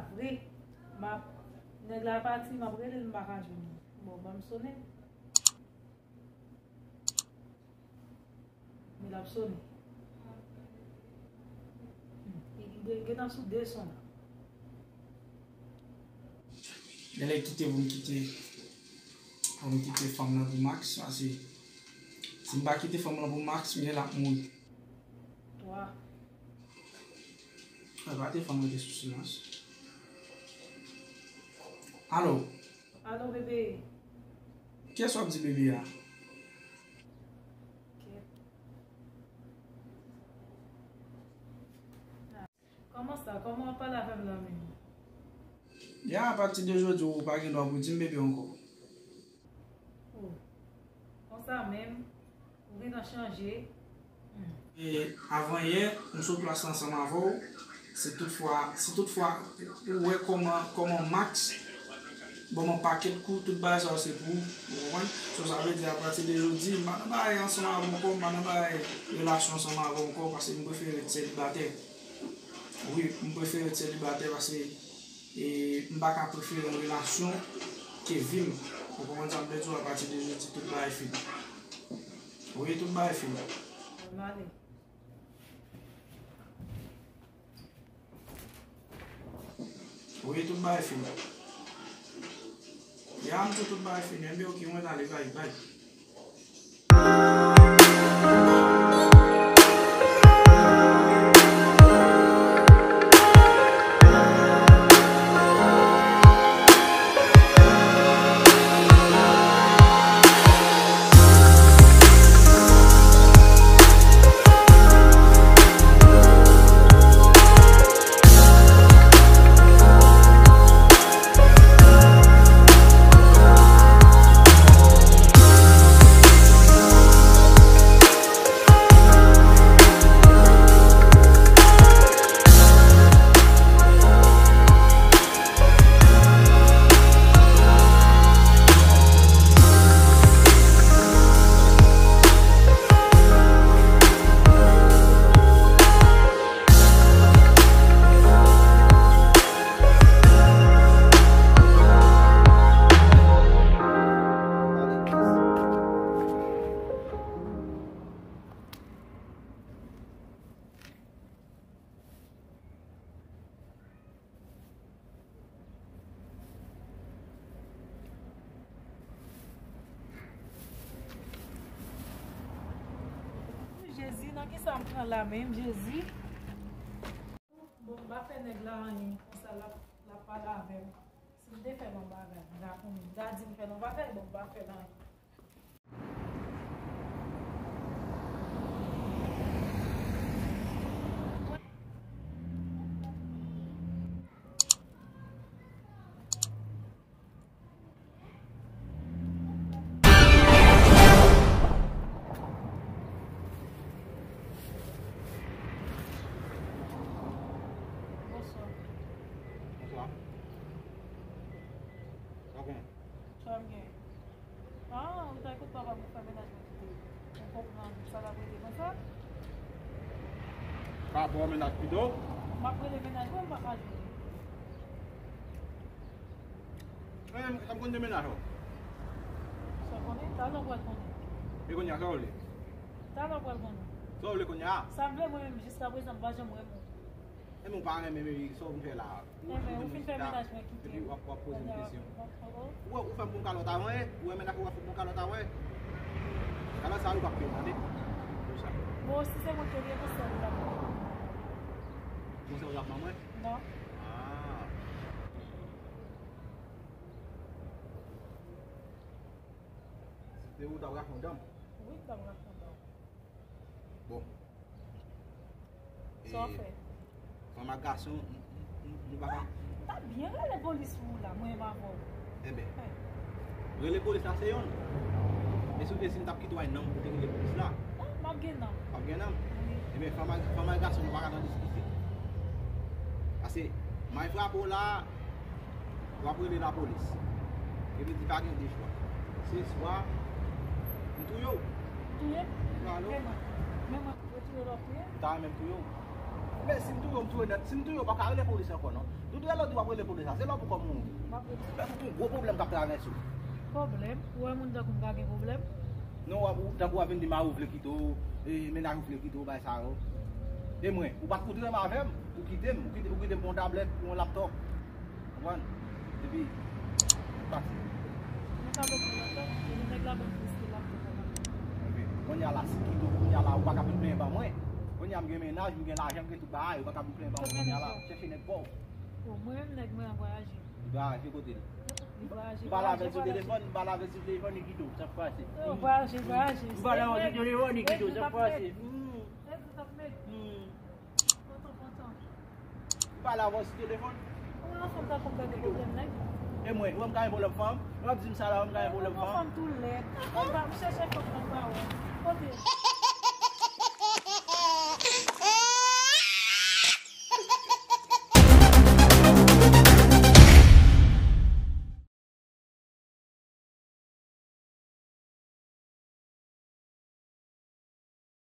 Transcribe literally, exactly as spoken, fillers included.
Vre, m ap, nèg la pati, m ap rele l, m pa ka jwenn li. Bon, ban m sonnen. Men l ap sonnen. Hmm, li, li gen, gentan sou de son la. Genlè kite pou m kite, pou m kite fanm nan pou Max, paske si m pa kite fanm nan pou Max, genlè l ap mouri. Twa. Ay, pa te fanm rete sou silans. Alo? Alo, bebe. Kiyès w ap di bebe a? Kèt. Kòman sa? Kòman w ap pale avè m la menm? Ya, apati de jodi, ou pa gen dwa pou di m bebe ankò. Oh. Konsa menm, ou gentan chanje. Hmm. E avan yè, m sou plas la ansanm avè w. Si toutfwa, si toutfwa ou wè kòman, kòman Max ban m yon pakèt kou, tout bagay sa yo se pou ou, ou konprann? So, sa vle di, apati de jodi, m pa nan bagay ansanm avè w ankò, m pa nan bagay relasyon ansanm avè w ankò, paske m prefere rete selibatè. Wi, m prefere rete selibatè, paske e m pa ka prefere yon relasyon ke vi m. Ou konprann sa m vle di w? Apati de jodi, tout bagay fini. Wi, tout bagay fini. M ale. Wi, tout bagay fini. Ya, m di w tout bagay fini. Enben, oke, mwen t ale, bay, bay. Jezi, nan kisa m pran la menm, Jezi? Bon, m pa fè nèg la anyen konsa, l ap, l ap pale avè m. Si m te fè l yon bagay, m ta konnen. M ta di m fè l yon bagay, bon, m pa fè l anyen. Bonswa. Bonswa. Sa w gen? Sa m gen? Ah, ou ta kout papa pou fè mennaj mwen kite. Ou konprann sa l ap rele konsa? Pa bon mennaj pito? M ap rele mennaj mwen, m pa ka jwenn li. Mwen menm, sa m konn de mennaj ou? Sa w konnen? Talè w pral konnen. E kounye a, sa w vle? Talè w pral konnen. Sa w vle kounye a? Sa m vle mwen menm, jiskaprezan, m pa janm wè moun. Enben, ou pa renmen, men sa w vin fè la? Enben, ou fin fè mennaj mwen kite m. Epi w ap, w ap poze m kesyon. Ou wè, ou fè m pou m kalòt avè w, ou wè mennaj ou ap fè m pou m kalòt avè w. Kalòt sa yo p ap peye tande. Pou sa. Bon, si se mwen ki obliye, konsèy ou la. Konsèy ou la ban mwen? Non. Ah. Se ou t ap rache yon dan m? Wi, m t ap rache yon dan w. Bon. Sa w fè? Fanm ak gason, nou pa ka. M t ap byen rele polis pou ou la, mwen menm avè w. Enben, rele polis la se yonn. E si w te di m t ap kite w ay nanm pou te rele polis la? Non, m ap gen nanm. W ap gen nanm? Wi. Enben, fanm ak, fanm ak gason, nou pa ka nan diskisyon. Paske, m ay frape w la, w ap rele lapolis. Epi di pa gen de chwa. Se swa m touye w. Touye? Alo? Men mwen, men mwen, retire lòt touye? M ta renmen m touye w. Men si m touye w, m touye nèt. Si m touye w, w pa ka rele polis ankò non. Tout rele w di w ap rele polis la, se lè w poko mouri. M ap rele. Fè pou gon gwo pwoblèm k ap travèse w. Pwoblèm? Ou wè moun tankou m ka gen pwoblèm? Non, w ap, ou, tankou w ap vin di mari w vle kite w, e, mennaj ou vle kite w, bay sa yo. E mwen, ou pa t, ou t renmen avè m, ou kite m, ou kite, ou kite m pou yon tablèt, pou yon laptòp. Konprann? Epi, pase. Mwen ka pran laptòp, epi nèg la ban m plis ke laptòp la. Ok. Kounye a la, si kite w, kounye a la, ou pa ka vin plenyen ban mwen. Kounye a m gen mennaj, m gen lajan, m gen tout bagay, ou pa ka vin plenyen ban mwen kounye a la. Chèche nèg pa w. O, mwen menm nèg mwen an vwayaje. Li vwayaje kote l? Li vwayaje, m pale avè l sou telefòn, m pale avè l sou telefòn, li kite w, sa k pase. Yo, vwayaje, vwayaje. M pale avè l sou telefòn, li kite w, sa k pase. Hmm. Hmm. Kontan, kontan. M pale avè w sou telefòn. Ou wè yon fanm ta konn gade pwoblèm nèg. E mwen, ou wè m ka gen pwoblèm fanm? Ou ap di m sa la, ou wè m ka gen pwoblèm fanm? Yon fanm tou lèd. Mwen pa, m chèche fanm nan pa wè. Kote?